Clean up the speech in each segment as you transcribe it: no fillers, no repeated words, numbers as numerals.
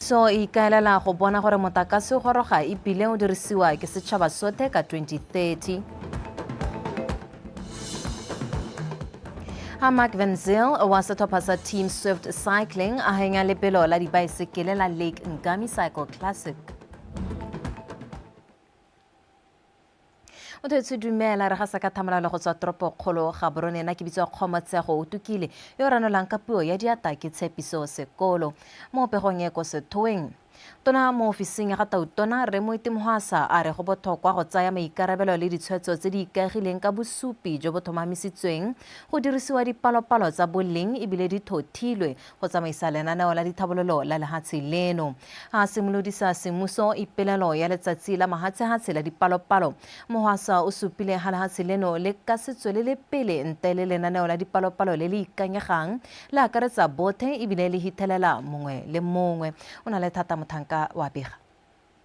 Puso e ikaelela go bona gore motakase o goroga e bile o dirisiwa ke setšhaba sothe ka 2030. Ha Mark Van Zyl wa setlhopha sa Team Swift Cycling a henya lebelo la dibaesekele la Lake Ngami Cycle Classic. Motho etsho, dumela. Re gasa ka thamalalo go tswa toropokgolo Gaborone. Ena ke bitswa Kgomotsego o tukile yo ranolang ka puo ya diata ke Tshepiso Sekolo. Mo pegong e ko sethoeng, tona mo ofising ya ga tautona Rre Moeti Mohwasa a re go botlhokwa go tsaya maikarabelo le ditshwetso tse di ikaegileng ka bosupi jo bo tlhomamisitsweng go dirisiwa dipalopalo tsa boleng ebile di thothilwe go tsamaisa lenaneo la dithabololo la lehatshe leno. A simolodisa semmuso ipelelo ya letsatsi la mahatshehatshe la dipalopalo, Mohwasa o supile ha lehatshe leno le ka se tswelele pele ntle le lenaneo la dipalopalo le le ikanyegang, le akaretsa bothe ebile le hithelela mongwe le mongwe. O na le thata Mothanka wa bega.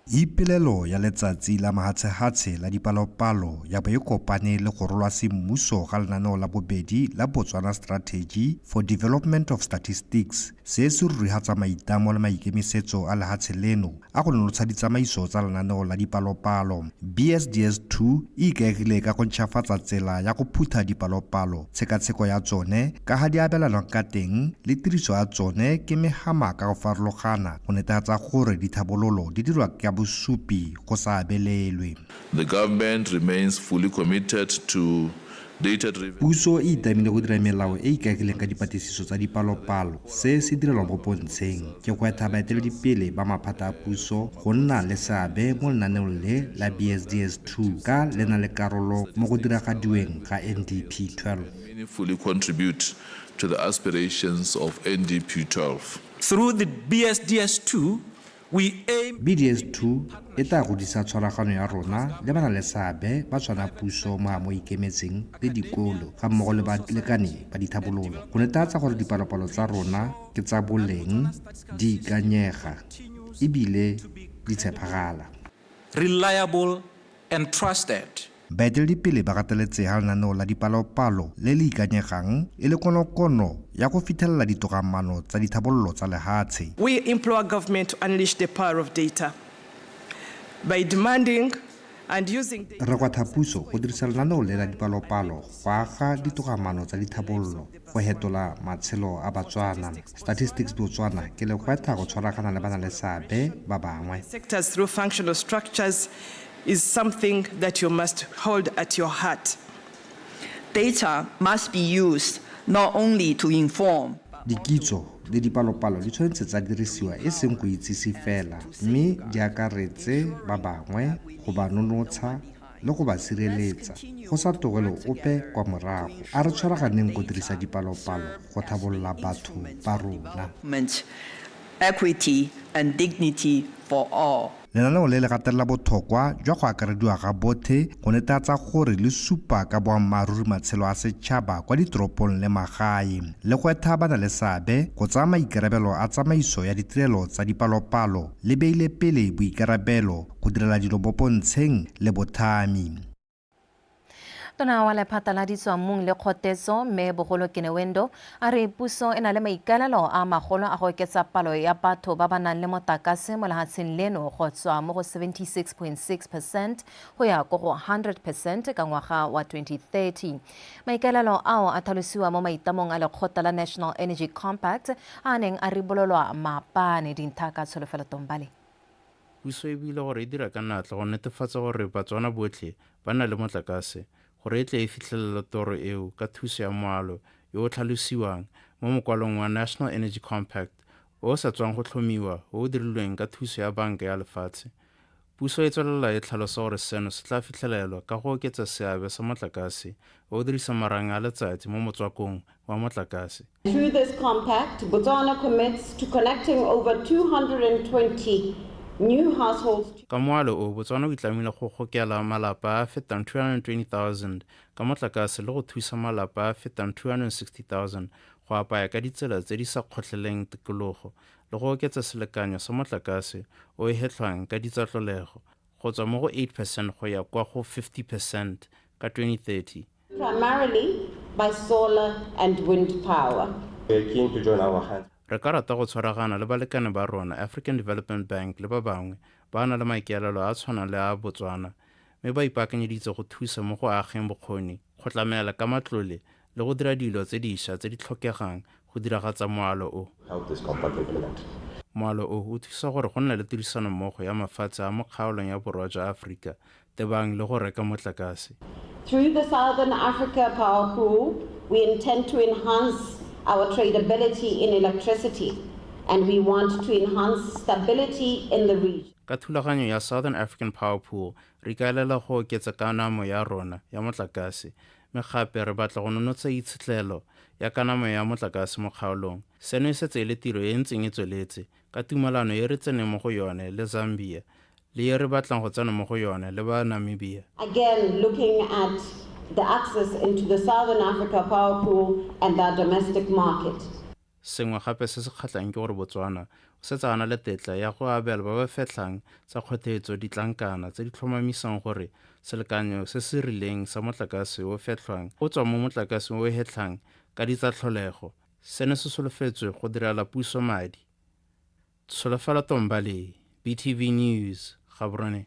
Ipelelo ya letsatsi la mahatshehatshe la dipalopalo ya bo e kopane le go rolwa semmuso ga lenaneo la bobedi la Botswana Strategy for Development of Statistics. Se se rurihatsa maitlamo le maikemisetso a lehatshe leno a go nonotsha ditsamaiso tsa lenaneo la dipalopalo. BSDS 2 e ikaegile ka go ntšhafatsa tsela ya go phutha dipalopalo, tshekatsheko ya tsone, ka ha di abelanwang ka teng le tiriso ya tsone ke mehama ka go farologana go netefatsa gore dithabololo di dirwa ka bosupi go sa abelelwe. The government remains fully committed to data-driven. Puso e itlamile go dira melao e e ikaegileng ka dipatlisiso tsa dipalopalo. Se se direlwa mo pontsheng ke gwetlha baeteledipele ba maphata a puso go nna le seabe mo lenaneong le la BSDS 2 ka le na le karolo mo go diragadiweng ga NDP 12. Meaningfully contribute to the aspirations of NDP 12. Through the BSDS 2, we aim. BDS 2 e tla godisa tshwaragano ya rona le banaleseabe ba tshwana puso mo mo ikemetseng le dikolo ga mmogo le balekane ba dithabololo go netefatsa gore dipalopalo tsa rona ke tsa boleng, di ikanyega ebile di tshepagala. Reliable and trusted. Baeteledipele ba gateletse ha lenaneo la dipalopalo le le ikanyegang e le konokono ya go fithelela ditogamaano tsa dithabololo tsa lehatshe. We implore government to unleash the power of data by demanding and using data. Re gwatha puso go dirisa lenaneo le la dipalopalo go aga ditogamaano tsa dithabololo go hetola matshelo a Batswana. Statistics Botswana ke le gwetha go tshwaragana le banaleseabe ba bangwe. Sectors through functional structures is something that you must hold at your heart. Data must be used not only to inform. Dikitso le dipalopalo di tshwanetse tsa dirisiwa e seng go itsise fela, mme di akaretse ba bangwe, go ba nonotsha le go ba sireletsa, go sa tlogelwe ope kwa morago. A re tshwaraganeng go dirisa dipalopalo go tlhabolola batho ba rona. Equity and dignity for all. Lenaneo le le gatelela botlhokwa jwa go akarediwa ga bothe go netefatsa gore le supa ka boammaaruri matshelo a setšhaba kwa ditoropong le magae, le gwetha banaleseabe go tsaya maikarabelo a tsamaiso ya ditirelo tsa dipalopalo le beile pele boikarabelo, go direla dilo mo pontsheng le bothami. Tona wa lephata la ditswammung le kgotetso mme bogolo Kenewendo a re puso e na le maikaelelo a magolo a go oketsa palo ya batho ba ba nang le motakase mo lehatsheng leno go tswa mo go 76.6% go ya ko go 100% ka ngwaga wa 2030. Maikaelelo ao a tlhalosiwa mo maitamong a lekgotla la National Energy Compact a a neng a ribololwa maabane. Dintlha ka Tsholofelo Tombale. Puso e buile gore e dira ka natla go netefatsa gore Batswana botlhe ba na le motlakase gore e tle e fitlhelele toro eo ka thuso ya moalo yo o tlhalosiwang mo mokwalong wa National Energy Compact o o sa tswang go tlhomiwa o o dirilweng ka thuso ya Banka ya Lefatshe. Puso e tswelela e tlhalosa gore seno se tla fitlhelelwa ka go oketsa seabe sa motlakase o o dirisa marang a letsatsi mo motswakong wa motlakase. Through this compact, Botswana commits to connecting over 220 new households to. Ka moalo o, Botswana o itlamile go gokela malapa a a fetang 220,000 ka motlakase le go thusa malapa a a fetang 260,000 go apaya ka ditsela tse di sa kgotleleng tikologo le go oketsa selekanyo sa motlakase o e hetlhwang ka ditsatlholego go tswa mo go 8 percent go ya kwa go 50 percent ka 2030. Primarily by solar and wind power. We are keen to join our hands. Re ka rata go tshwaragana le balekane ba rona African Development Bank le ba bangwe ba na le maikaelelo a a tshwanang le a Botswana mme ba ipaakanyeditse go thusa mo go ageng bokgoni, go tlamela ka matlole le go dira dilo tse dišwa tse di tlhokegang go diragatsa moalo o. Moalo o o thusa gore go nne le tirisanommogo ya mafatshe a mo kgaolong ya borwa jwa Aforika tebang le go reka motlakase. Through the Southern Africa Power Pool, we intend to enhance our tradability in electricity and we want to enhance stability in the region. Ka thulaganyo ya Southern African Power Pool, re ikaelela go oketsa kanamo ya rona ya motlakase mme gape re batla go nonotsha itshetlelo ya kanamo ya motlakase mo kgaolong. Seno e setse e le tiro e e ntseng e tsweletse ka tumalano e re tseneng mo go yone le Zambia le e re batlang go tsena mo go yone le ba Namibia. Again, looking at the access into the Southern Africa Power Pool and their domestic market. Sengwe gape se se kgatlhang ke gore Botswana o setse a na le tetla ya go abela ba ba fetlhang tsa kgothetso ditlankana tse di tlhomamisang gore selekanyo se se rileng sa motlakase o fetlhwang o tswa mo motlakaseng o o hetlhang ka ditsatlholego. Seno se solofetswe go direla puso madi. Tsholofelo Tombale, BTV News, Gaborone.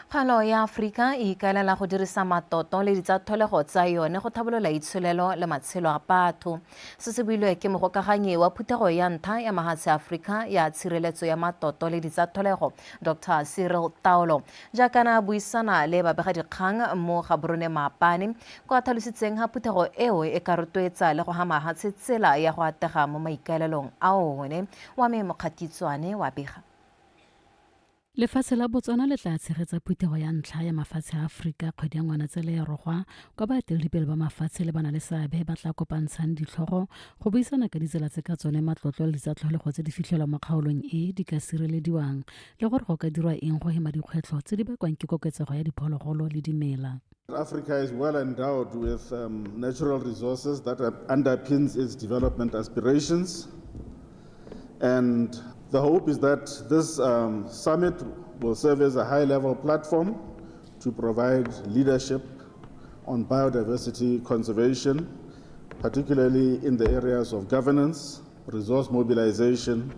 Kgalo ya Aforika e ikaelela go dirisa matoto le ditsatlholego tsa yone go tlhabolola itsholelo le matshelo a batho. Se se builwe ke mogokaganyi wa phuthego ya ntlha ya mahatshe Aforika ya tshireletso ya matoto le ditsatlholego, Dr. Cyril Taolo. Jaaka na buisana le babegadikgang mo Gaborone maabane, kwa tlhalositseng ha phuthego eo e ka rotloetsa le go ha mahatshe tsela ya go atega mo maikaelelong a one. Wa me Mokgatitswane wa bega. Lefatshe la Botswana le tla tshegetsa phuthego ya ntlha ya mafatshe a Aforika kgwedi ya Ngwanatsele ya rogwa kwa baeteledipele ba mafatshe le bana le seabe ba tla kopantshang ditlhogo go buisana ka ditsela tse ka tsone matlotlo le ditsatlholego tse di fitlhelwang mo kgaolong e di ka sirelediwang le gore go ka dirwa eng go hema dikgwetlho tse di bakwang ke koketsego ya diphologolo le dimela. Africa is well endowed with natural resources that underpins its development aspirations. And the hope is that this summit will serve as a high-level platform to provide leadership on biodiversity conservation, particularly in the areas of governance, resource mobilization,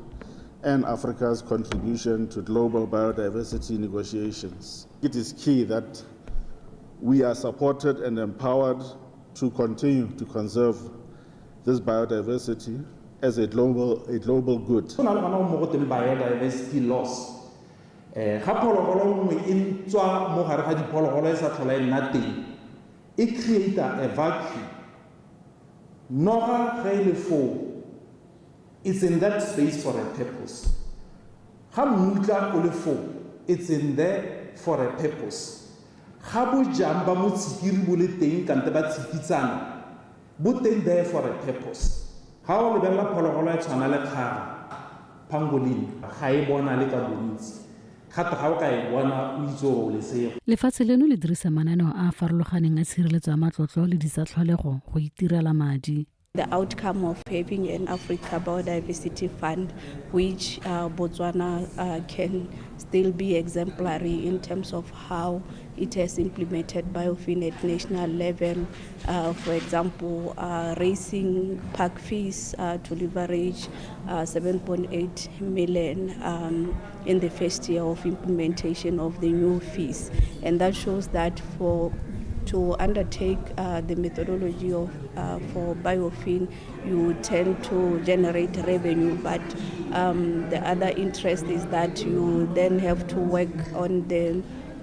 and Africa's contribution to global biodiversity negotiations. It is key that we are supported and empowered to continue to conserve this biodiversity as a global good. Go na le gona go mo go teng biodiversity loss. Ga phologolo nngwe e tswa mo gare ga diphologolo e sa tlhola e nna teng, e create a vacuum. Noga ge e le foo, it's in that space for a purpose. Ga mmutla o le foo, it's in there for a purpose. Ga bojang ba motshikiri bo le teng kante ba tshikitsana, bo teng there for a purpose. Ga o lebelela phologolo e tshwana le kgara, pangolin, ga e bonale ka bontsi. Gape ga o ka e bona o itse gore o lesego. Lefatshe leno le dirisa mananeo a a farologaneng a tshireletso ya matlotlo le ditsatlholego go itirela madi. The outcome of having an Africa Biodiversity Fund, which Botswana can still be exemplary in terms of how it has implemented BioFin at national level. For example, raising park fees to leverage 7.8 million in the first year of implementation of the new fees. And that shows that for to undertake the methodology of for BioFin, you tend to generate revenue, but the other interest is that you then have to work on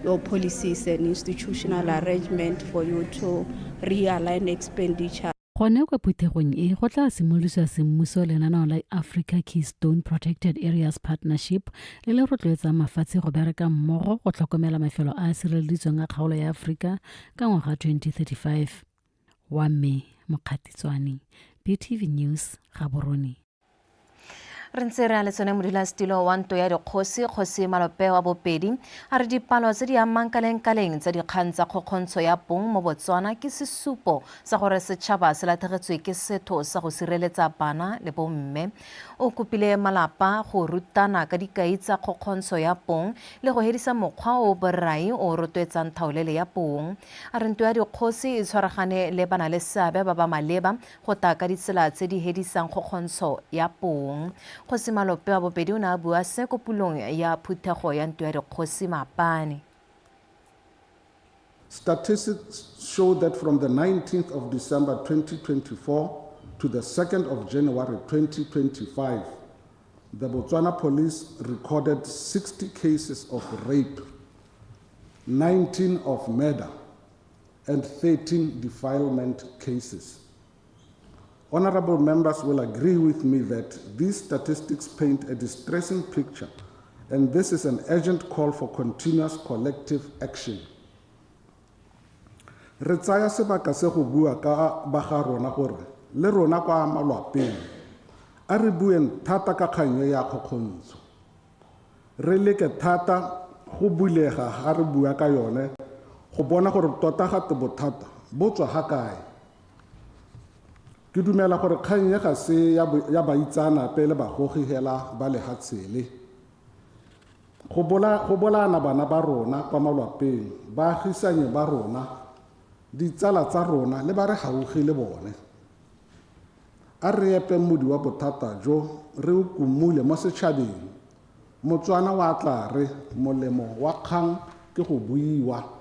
your policies and institutional arrangement for you to realign expenditure. Gone kwa phuthegong e go tla simolodisiwa semmuso lenaneo la Africa Keystone Protected Areas Partnership le le rotloetsang mafatshe go bereka mmogo go tlhokomela mafelo a a sireleditsweng a kgaolo ya Aforika ka ngwaga 2035. Wa mme Mokgatitswane, BTV News, Gaborone. Re ntse re a le tsone modulasetilo wa ntlo ya dikgosi Kgosi Malope wa Bopedi a re dipalo tse di amang kalengkaleng tsa dikgang tsa kgokgontsho ya bong mo Botswana ke sesupo sa gore setšhaba se latlhegetswe ke setho sa go sireletsa bana le bomme. O kopile malapa go rutana ka dikai tsa kgokgontsho ya bong le go hedisa mokgwa o borai o rotloetsang thaolele ya bong. A re ntlo ya dikgosi e tshwaragane le bana le seabe ba ba maleba go ta ka ditsela tse di hedisang kgokgontsho ya bong. Kgosi Malope wa Bobedi o ne a bua se ko pulong ya phuthego ya ntlo ya dikgosi maabane. Statistics show that from the 19th of December 2024 to the 2nd of January 2025, the Botswana police recorded 60 cases of rape, 19 of murder, and 13 defilement cases. Honorable members will agree with me that these statistics paint a distressing picture, and this is an urgent call for continuous collective action. Re tsaya sebaka se go bua ka ba ga rona gore le rona kwa malwapeng a re bueng thata ka kgang e ya kgokgontsho. Re leke thata go bulega ga re bua ka yone go bona gore tota gate bothata bo tswa ga kae. Ke dumela gore kgang e ga se ya baitseanape le bagogi hela ba lehatshe le. Go bolaana bana ba rona kwa malwapeng, baagisanye ba rona, ditsala tsa rona le ba re gaufi le bone. A re epe modi wa bothata jo re o kumule mo setšhabeng. Motswana wa tla re molemo wa kgang ke go buiwa.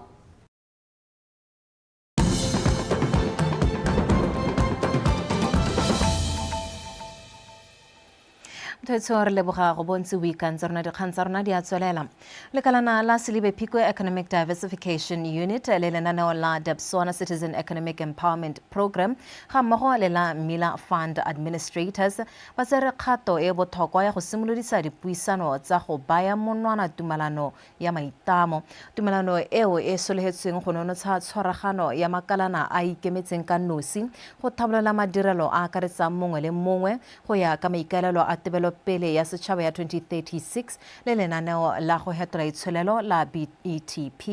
Motho re leboga go bontse o ikantse rona dikgang tsa rona di a tswelela. Lekalana la Selibe Phikwe Economic Diversification Unit le lenaneo la Debswana Citizen Economic Empowerment Program ga mmogo le la Mmila Fund Administrators ba tsere kgato e botlhokwa ya go simolodisa dipuisano tsa go baya monwana tumalano ya maitamo. Tumelano eo e sologetsweng go nonotsha tshwaragano ya makalana a ikemetseng ka nosi go thabolola madirelo a akaretsang mongwe le mongwe go ya ka maikaelelo a tebelopele ya setšhaba ya 2036 le lenaneo la go hetola itsholelo la BETP.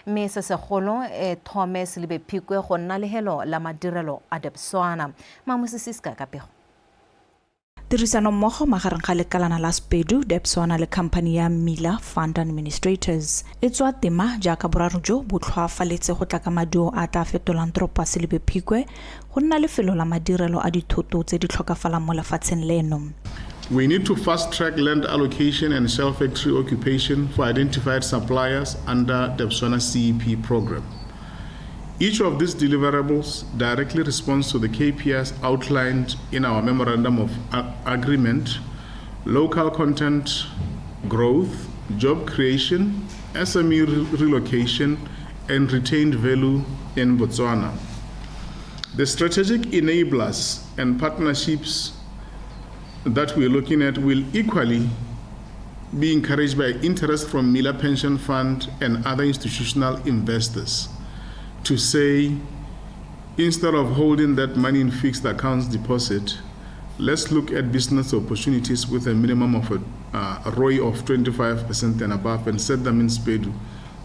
Mme se segolo e thome Selibe Phikwe go nna lehelo la madirelo a Debswana. Mamusi Siska ka pego. Tirisanommogo magareng ga lekalana la Spedu, Debswana le khamphani ya Mmila Fund Administrators e tswa tema jaaka boraro jo bo tlhoafaletse go tla ka maduo a tla fetolang toropo ya Selibe Phikwe go nna lefelo la madirelo a dithoto tse di tlhokafalang mo lefatsheng leno. We need to fast track land allocation and shell factory occupation for identified suppliers under Debswana CEP program. Each of these deliverables directly responds to the KPIs outlined in our memorandum of agreement: local content growth, job creation, SME relocation, and retained value in Botswana. The strategic enablers and partnerships that we're looking at will equally be encouraged by interest from Mmila Pension Fund and other institutional investors to say, instead of holding that money in fixed accounts deposit, let's look at business opportunities with a minimum of a ROI of 25% and above and set them in SPEDU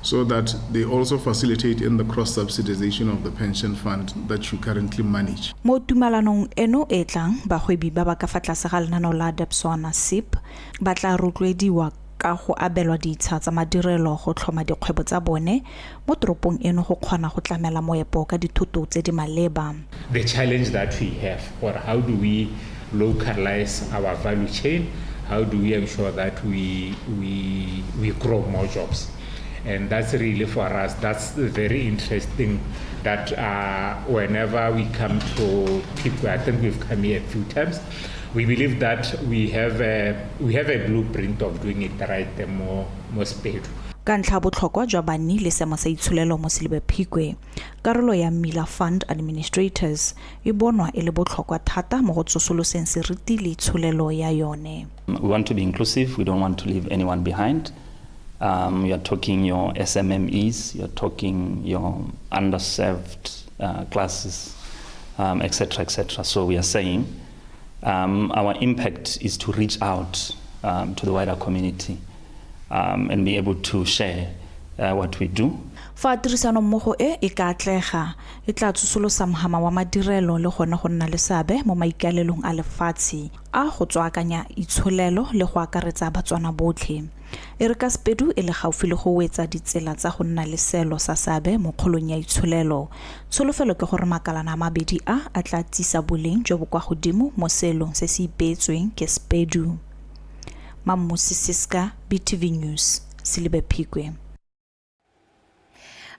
so that they also facilitate in the cross-subsidization of the pension fund that you currently manage. Mo tumalanong eno e tlang, bagwebi ba ba ka fa tlase ga lenaneo la Debswana SIP ba tla rotloediwa ka go abelwa ditsha tsa madirelo go tlhoma dikgwebo tsa bone mo toropong eno go kgona go tlamela moepo ka dithoto tse di maleba. The challenge that we have, or how do we localize our value chain? How do we ensure that we grow more jobs? And that's really for us, that's very interesting that whenever we come to Phikwe, I think we've come here a few times, we believe that we have a blueprint of doing it right more SPEDU. Ka ntlha botlhokwa jwa banni le seemo sa itsholelo mo Selibe Phikwe, karolo ya Mmila Fund Administrators e bonwa e le botlhokwa thata mo go tsosoloseng seriti le itsholelo ya yone. We want to be inclusive, we don't want to leave anyone behind. You're talking your SMMEs, you're talking your underserved classes, etc., etc. So we are saying Um, our impact is to reach out um, to the wider community um, and be able to share uh, what we do. Fa tirisanommogo e e ka atlega, e tla tsosolosa mhama wa madirelo le gone go nna le seabe mo maikaelelong a lefatshe a go tswaakanya itsholelo le go akaretsa Batswana botlhe. E re ka SPEDU e le gaufi le go wetsa ditsela tsa go nna le seelo sa seabe mo kgolong ya itsholelo, tsholofelo ke gore makalana a mabedi a a tla tsisa boleng jo bo kwa godimo mo seelong se se ipeetsweng ke SPEDU. Mammusi Siska, BTV News, Selibe Phikwe.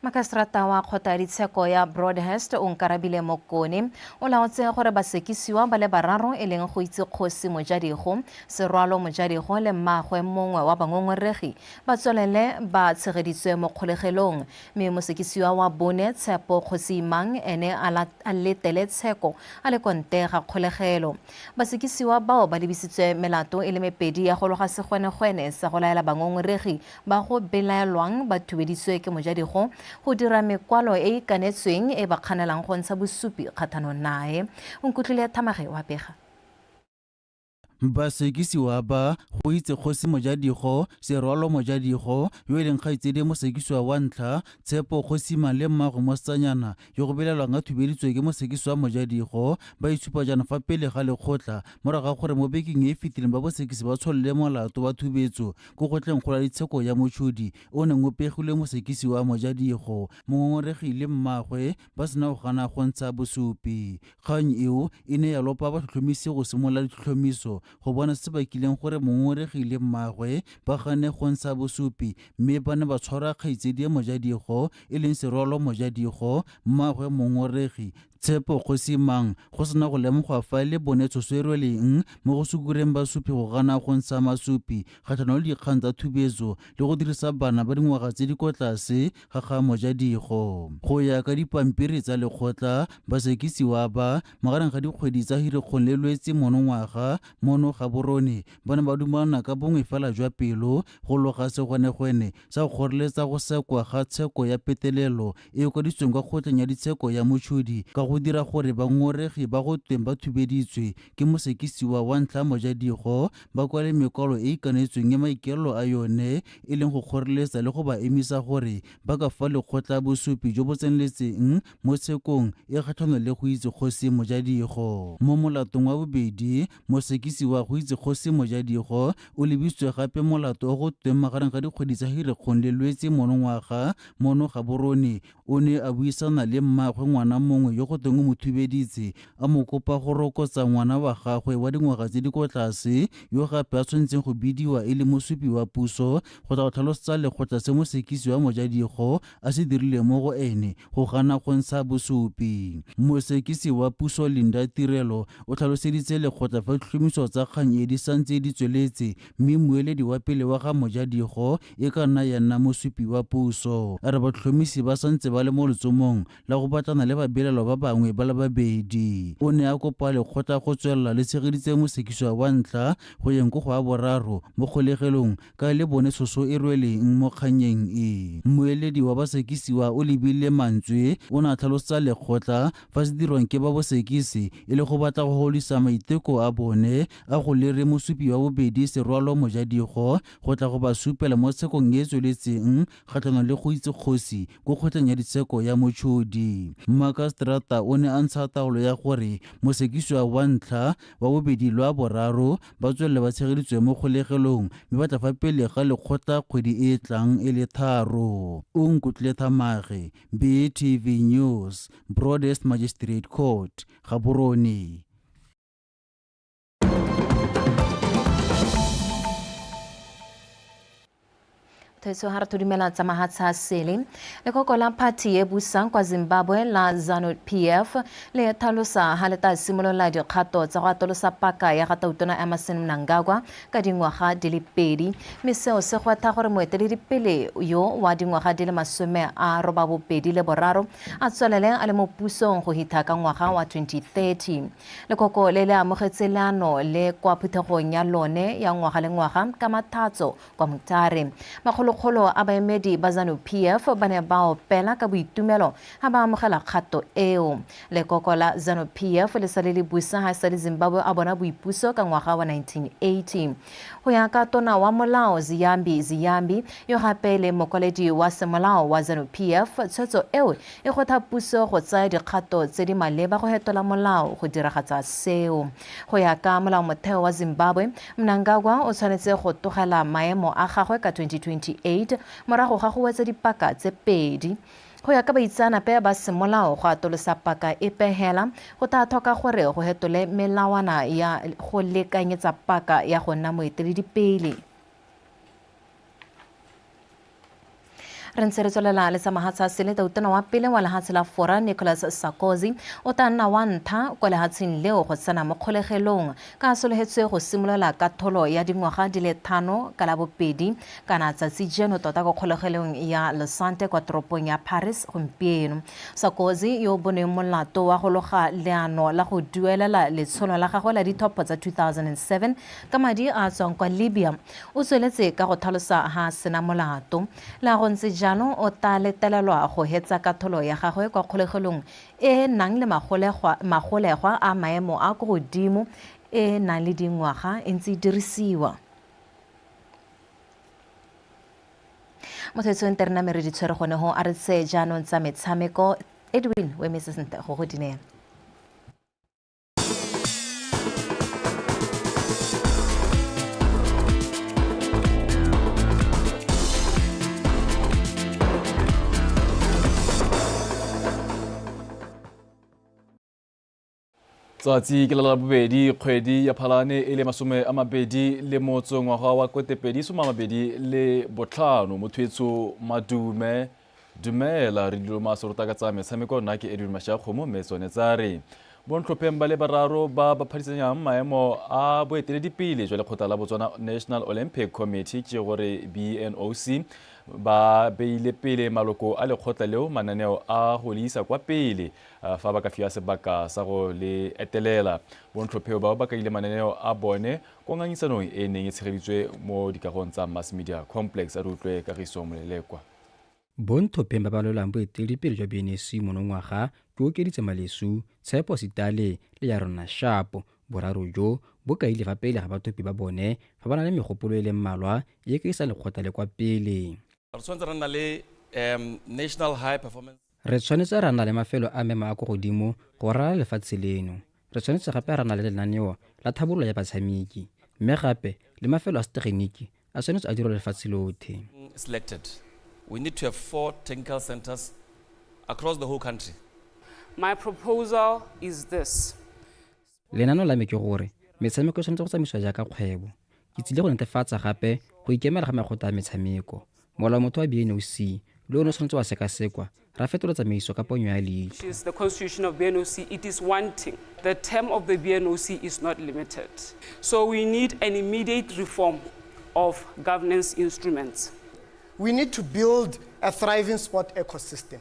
Makaseterata wa kgotla ya ditsheko ya Broadhurst o Nkarabile Mokone o laotse gore basekisiwa ba le bararo e leng go itse kgosi Mojadigo, Serwalo Mojadigo le mmaagwe mongwe wa bangongoregi ba tswelele ba tshegeditswe mo kgolegelong mme mosekisiwa wa bone Tshepo Kgosiimang ene a letele tsheko a le konte ga kgolegelo. Basekisiwa bao ba lebisitswe melato e le mepedi ya go loga segwenegwene sa go laela bangongoregi ba go belaelwang ba thubeditswe ke mojadigo go dira mekwalo e e kanetsweng e ba kganelang go ntsha bosupi kgathanong nae. Nkutlwile Thamage wa pega. Basekisiwa ba, go itse Kgosi Mojadigo, Serwalo Mojadigo, yo e leng kgaitsedi mosekisiwa wa ntlha, Tshepo Kgosimang le mmaagwe mosetsanyana yo go belaelwang a thubeditswe ke mosekisiwa Mojadigo, ba itshupa jaana fa pele ga lekgotla morago ga gore mo bekeng e e fetileng ba bosekisi ba tsholole molato wa thubetso ko kgotleng kgolo ya ditsheko ya Mochudi o neng o pegilwe mosekisi wa Mojadigo, mongongoregi le mmaagwe ba sena go gana go ntsha bosupi. Kgang eo e ne ya lopa batlhotlhomisi go simolola ditlhotlhomiso go bona se se bakileng gore mongongoregi le mmaagwe ba gane go ntsha bosupi mme ba ne ba tshwara kgaitsedie Mojadigo e leng Serwalo Mojadigo, mmaagwe mongongoregi, Tshepo Kgosimang, go sena go lemogwa fa e le bone tshoso e rweleng mo go sukureng basupi go gana go ntsha masupi kgatlhanong le dikgang tsa thubetso le go dirisa bana ba dingwaga tse di kwa tlase ga ga Mojadigo. Go ya ka dipampiri tsa lekgotla, basekisiwa ba, magareng ga dikgwedi tsa Hirikgong le Lwetse monongwaga mono Gaborone, ba ne ba dumalana ka bongwe fela jwa pelo go loga segwenegwene sa go kgoreletsa go sekwa ga tsheko ya petelelo e e kwadisitsweng kwa kgotleng ya ditsheko ya Mochudi ka go dira gore bangongoregi ba go tweng ba thubeditswe ke mosekisiwa wa ntlha Mojadigo ba kwale mekwalo e e ikanetsweng e maikaelelo a yone e leng go kgoreletsa le go ba emisa gore ba ka fa lekgotla bosupi jo bo tseneletseng mo tshekong e kgatlhanong le go itse kgosi Mojadigo. Mo molatong wa bobedi, mosekisi wa go itse kgosi Mojadigo o lebisitswe gape molato o go tweng magareng ga dikgwedi tsa Hirikgong le Lwetse monongwaga mono Gaborone o ne a buisana le mmaagwe ngwana mongwe yo go tweng o mo thubeditse a mo kopa go rokotsa ngwana wa gagwe wa dingwaga tse di kwa tlase yo gape a tshwanetseng go bidiwa e le mosupi wa puso go tla go tlhalosetsa lekgotla se mosekisi wa Mojadigo a se dirileng mo go ene go gana go ntsha bosupi. Mosekisi wa puso Linda Tirelo o tlhaloseditse lekgotla fa ditlhomiso tsa kgang e di santse di tsweletse mme mmueledi wa pele wa ga Mojadigo e ka nna ya nna mosupi wa puso. A re batlhotlhomisi ba santse ba le mo letsomong la go batlana le babelaelwa ba bangwe ba le babedi. O ne a kopa lekgotla go tswelela le tshegeditse mosekisiwa wa ntlha go yeng ko go wa boraro mo kgolegelong ka e le bone tshoso e rweleng mo kgannyeng e. Mmueledi wa basekisiwa o lebile mantswe o ne a tlhalosetsa lekgotla fa se dirwang ke ba bosekisi e le go batla go godisa maiteko a bone a go lere mosupi wa bobedi Serwalo Mojadigo go tla go ba supela mo tshekong e e tsweletseng kgatlhanong le go itse kgosi ko kgotleng ya ditsheko ya Mochudi. Mmakaseterata o ne a ntsha taolo ya gore mosekisiwa wa ntlha, wa bobedi le wa boraro ba tswelele ba tshegeditswe mo kgolegelong mme ba tla fa pele ga lekgotla kgwedi e e tlang e le tharo. Onkutlwile Thamage, BTV News, Broadest Magistrate Court, Gaborone. Theso ha re thodumela tsa mahatsha a sele. Lekoko la phathi e busang kwa Zimbabwe la ZANU PF le tlhalosa ha le tla simolola dikgato tsa go atolosa paka ya ga Tautona Emmerson Mnangagwa ka dingwaga di le pedi, mme seo se gwetha gore moeteledipele yo wa dingwaga di le 83 a tswelele a le mo pusong go hitha ka ngwaga wa 2030. Lekoko le le amogetse leano le kwa phuthegong ya lone ya ngwaga le ngwaga ka Mathatso kwa Mutare. Makgolo Makgolokgolo a baemedi ba ZANU PF ba ne ba opela ka boitumelo ha ba amogela kgato eo. Lekoko la ZANU PF le sale le busa ha sale Zimbabwe a bona boipuso ka ngwaga wa 1980. Go ya ka tona wa molao Ziyambi Ziyambi, yo gape le mokwaledi wa semolao wa ZANU PF, tshwetso eo e gotha puso go tsaya dikgato tse di maleba go hetola molao go diragatsa seo. Go ya ka molaomotheo wa Zimbabwe, Mnangagwa o tshwanetse go togela maemo a gagwe ka 2028 morago ga go wetsa dipaka tse pedi. Go ya ka baitseanape ba semolao, go atolosa paka epe hela go tla tlhoka gore go hetole melawana ya go lekanyetsa paka ya go nna moeteledipele. Re ntse re tswelela le tsa mahatshe a sele. Tautona wa pele wa lehatshe la Fora, Nicolas Sarkozy, o tla nna wa ntlha kwa lehatsheng leo go tsena mo kgolegelong ka a sologetswe go simolola katholo ya dingwaga di le 5 ka Labobedi kana tsatsi jeno tota ko kgolegelong ya Le Sante kwa toropong ya Paris gompieno. Sarkozy, yo o bonweng molato wa go loga leano la go duelela letsholo la gagwe la dithopho tsa 2007 ka madi a a tswang kwa Libya, o tsweletse ka go tlhalosa ha a sena molato. Le ha go ntse jalo, o tla letelelwa go hetsa katholo ya gagwe kwa kgolegelong e e nang le magolegwa a maemo a ko godimo e e nang le dingwaga e ntse e dirisiwa. Motho etsho nte re name re di tshwere gone ho, a re tseye jaanong tsa metshameko. Edwin o emetse sentle go go dinela. Tsatsi ke la bobedi kgwedi ya Phalane e le 28 ngwaga wa 2025. Motho madume dumela re dilo masorota ka tsa metshameko. Nna ke Edwin Mashakgomo, mme tsone tsa re bontlhopheng ba le bararo ba ba phadisanyang maemo a boeteledipele jwa lekgotla la Botswana National Olympic Committee, ke gore BNOC, ba beile pele maloko a lekgotla leo mananeo a go le isa kwa pele fa ba ka fiwa sebaka sa go le etelela. Bontlhopheo bao ba kaile mananeo a bone ko ngangisanong e neng e tshegeditswe mo dikagong tsa Mass Media Complex. A re utlwe Kagiso Molelekwa. Bontlhopheng ba ba lwelang boeteledipele jwa BNSC monongwaga ke Okeditse Malesu, Tshepo Sitale le Yarona Sharp. Boraro jo bo kaile fa pele ga bathopi ba bone fa ba na le megopolo e le mmalwa e ka isang lekgotla le kwa pele. Re tshwanetse ra nna le National High Performance. Re tshwanetse ra nna le mafelo a maemo a kwa godimo go ralala lefatshe leno. Re tshwanetse gape ra nna le lenaneo la thabololo ya batshameki, mme gape le mafelo a setegeniki a tshwanetse a dirwa lefatshe lothe. Selected. We need to have 4 technical centers across the whole country. My proposal is this. Lenaneo la me ke gore metshameko e tshwanetse go tsamaisiwa jaaka kgwebo. Ke tsile go netefatsa gape go ikemela ga makgotla a metshameko. Molao motho wa BNOC le one o tshwanetse wa sekasekwa, ra fetola tsamaiso ka ponyo ya leitlho. Is the constitution of BNOC, it is wanting. The term of the BNOC is not limited. So we need an immediate reform of governance instruments. We need to build a thriving sport ecosystem.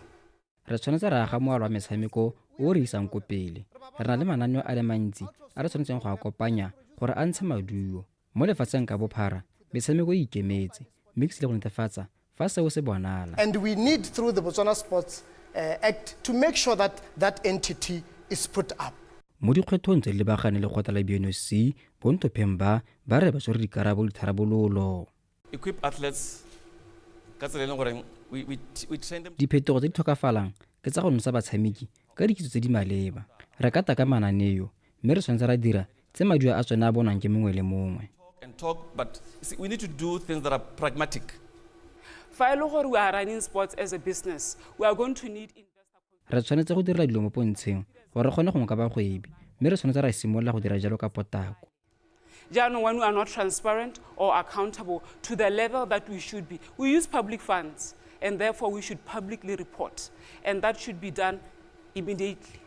Re tshwanetse ra aga moalo wa metshameko o re isang ko pele. Re na le mananeo a le mantsi a re tshwanetseng go a kopanya gore a ntshe maduo. Mo lefatsheng ka bophara, metshameko e ikemetse, mme ke tsile go netefatsa fa seo se bonala. And we need through the Botswana Sports Act to make sure that that entity is put up. Mo dikgwethong tse di lebagane le lekgotla la BNOC, bontlhopheng ba ba re ba tshwere dikarabo le ditharabololo. Equip athletes ka tsela e leng gore we train them. Diphetogo tse di tlhokafalang ke tsa go nosa batshameki ka dikitso tse di maleba. Re ka taka mananeo, mme re tshwanetse ra dira tse maduo a tsone a bonwang ke mongwe le mongwe. And talk, but see, we need to do things that are pragmatic. Fa e le gore we are running sports as a business, we are going to need Re tshwanetse go direla dilo mo pontsheng gore re kgone go ngoka bagwebi, mme re tshwanetse ra simolola go dira jalo ka potlako. Jaanong, when we are not transparent or accountable to the level that we should be, we use public funds, and therefore we should publicly report, and that should be done immediately.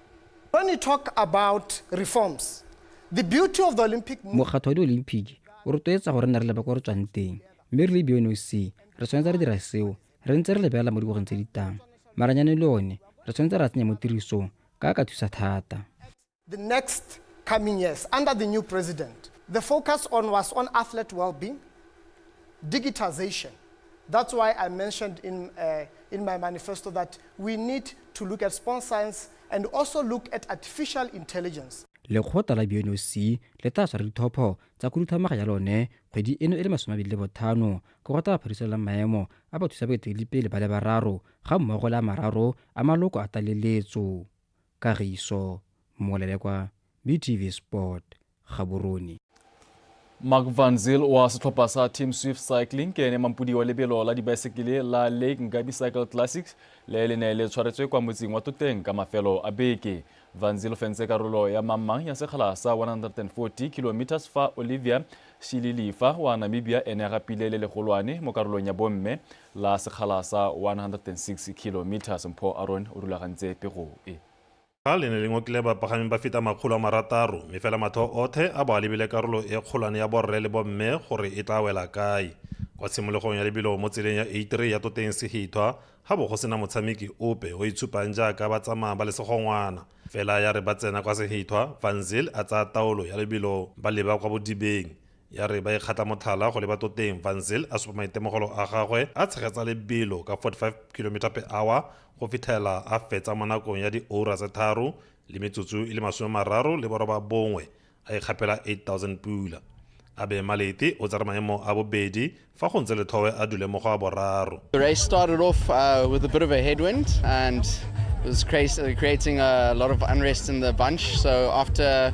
When you talk about reforms, the beauty of the Olympic Mokgatho wa Diolimpiki o rotloetsa gore re nne re leba kwa re tswang teng, mme re le BNOC re tshwanetse re dira seo re ntse re lebelela mo dingwageng tse di tlang. Maranyane le one re tshwanetse ra tsenya mo tirisong ka a ka thusa thata. The next coming years under the new president, the focus on was on athlete well-being, digitization, That's why I mentioned in, in my manifesto that we need to look at sports science and also look at artificial intelligence. Lekgotla la BNOC le tla tshwara ditlhopho tsa khuduthamaga ya lone kgwedi eno e le 25 ko go tla phadiselang maemo a bathusa baeteledipele ba le bararo ga mmogo le a mararo a maloko a tlaleletso. Kagiso Molelekwa, BTV Sport, Gaborone. Mark Van Zyl wa setlhopha sa Team Swift Cycling ke ene mampodi wa lebelo la dibaesekele la Lake Nkabi Cycle Classics le le ne le tshwaretswe kwa motseng wa Toteng ka mafelo a beke. Van Zyl o fentse karolo ya mangmang ya sekgala sa 140 kilometers fa Olivia Shililifa wa Namibia ene a gapile le legolwane mo karolong ya bomme la sekgala sa 106 kilometers. Mpho Aron o rulagantse pego e. Ga le ne le ngokile bapagami ba feta 600, mme fela matlho othe a bo a lebile karolo e kgolwane ya borre le bomme gore e tla wela kae. Kwa tshimologong ya lebelo mo tseleng ya A3 ya Toteng Sehithwa ga bo go sena motshameki ope o itshupang jaaka ba tsamaya ba le segongwana. Fela ya re ba tsena kwa Sehithwa, Van Zyl a tsaya taolo ya lebelo ba leba kwa bodibeng. Ya re ba ikgatla motlhala go leba Toteng, Van Zyl a supa maitemogelo a gagwe a tshegetsa lebelo ka 45 km per hour go fitlhela a fetsa mo nakong ya dioura tse 3 le metsotso e le 39 a ikgapela 8000 pula. Abe Malete o tsere maemo a bobedi fa go ntse Lethowe a dule mo go a boraro. The race started off with a bit of a headwind and it was creating a lot of unrest in the bunch. So after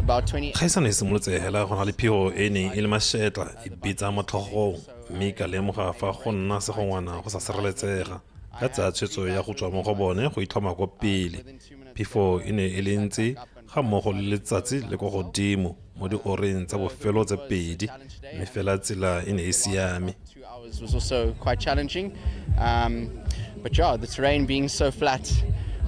about 20 Kgaisano e simolotse hela go na le phigo e neng e le mashetla e bitsa mo tlhogong, mme ka lemoga fa go nna segongwana go sa sireletsega. Ka tsaya tshwetso ya go tswa mo go bone go itlhoma ko pele. Phefo e ne e le ntsi ga mmogo le letsatsi le ko godimo mo dioreng tsa bofelo tse pedi, mme fela tsela e ne e siame. Was also quite challenging, but yeah, the terrain being so flat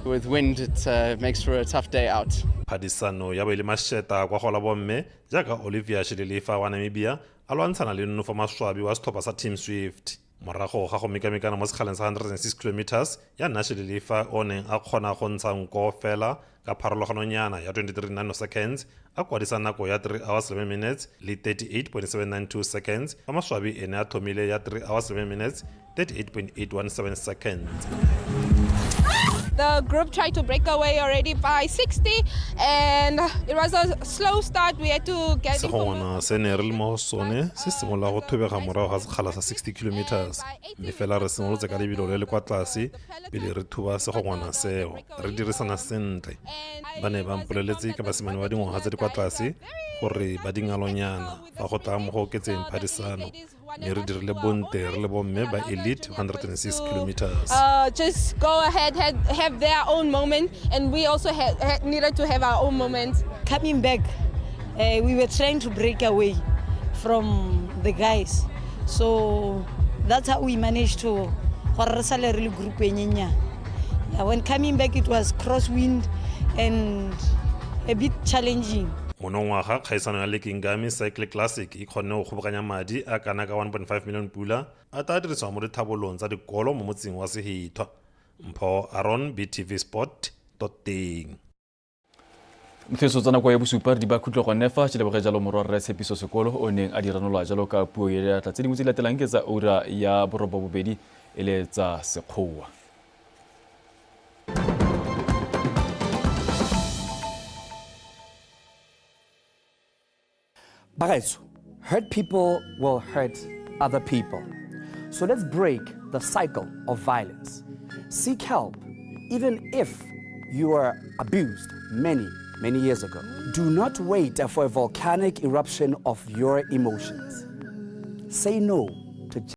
with wind, it makes for a tough day out. Phadisano ya bo e le masheta kwa go la bomme jaaka Olivia Shililifa wa Namibia a lwantshana le Nonofo Maswabi wa setlhopha sa Team Swift. Morago ga go mekamekana mo sekgaleng sa 106 kilometers ya nna Shililifa o neng a kgona go ntsha nko fela ka pharologanonyana ya 23 nanoseconds a kwadisa nako ya 3 hours 11 minutes le 38.792 seconds, fa Maswabi ene a thomile ya 3 hours 11 minutes 38.817 seconds. The group tried to break away already by 60 and it was a slow start. We had to get Segongwana se ne re le mo go sone se simolola go thobega morago ga sekgala sa 60 kilometers, mme fela re simolotse ka lebelo le le kwa tlase pele re thuba segongwana seo re dirisana sentle. Ba ne ba mpoleletse ka basimane ba dingwaga tse di kwa tlase gore ba dingalonyana fa go tla mo go oketseng phadisano, mme re dirile bonte re le bomme ba elite 106 kilometers. Just go ahead, have their own moment, and we also needed to have our own moment. Coming back, we were trying to break away from the guys, so that's how we managed to gore re sale re le group e nyenyane. Yeah, when coming back it was crosswind and a bit challenging. Monongwaga kgaisano ya Lake Ngami Cycle Classic e kgonne go kgobokanya madi a kana ka 1.5 million pula a tla dirisiwa mo dithabolong tsa dikolo mo motseng wa Sehithwa. Mpho Aron, BTV Sport, Toteng. Motho tsa nako ya bosupa re di ba khutlo gone fa ke leboge jalo morwa rre Tshepiso Sekolo o neng a di ranola jalo ka puo ya diatla. Tse dingwe tse di latelang ke tsa ura ya 8:30 e le tsa Sekgowa. Bagaetsho, hurt people will hurt other people. So let's break the cycle of violence. Seek help, even if you were abused many, many years ago. Do not wait for a volcanic eruption of your emotions. Say no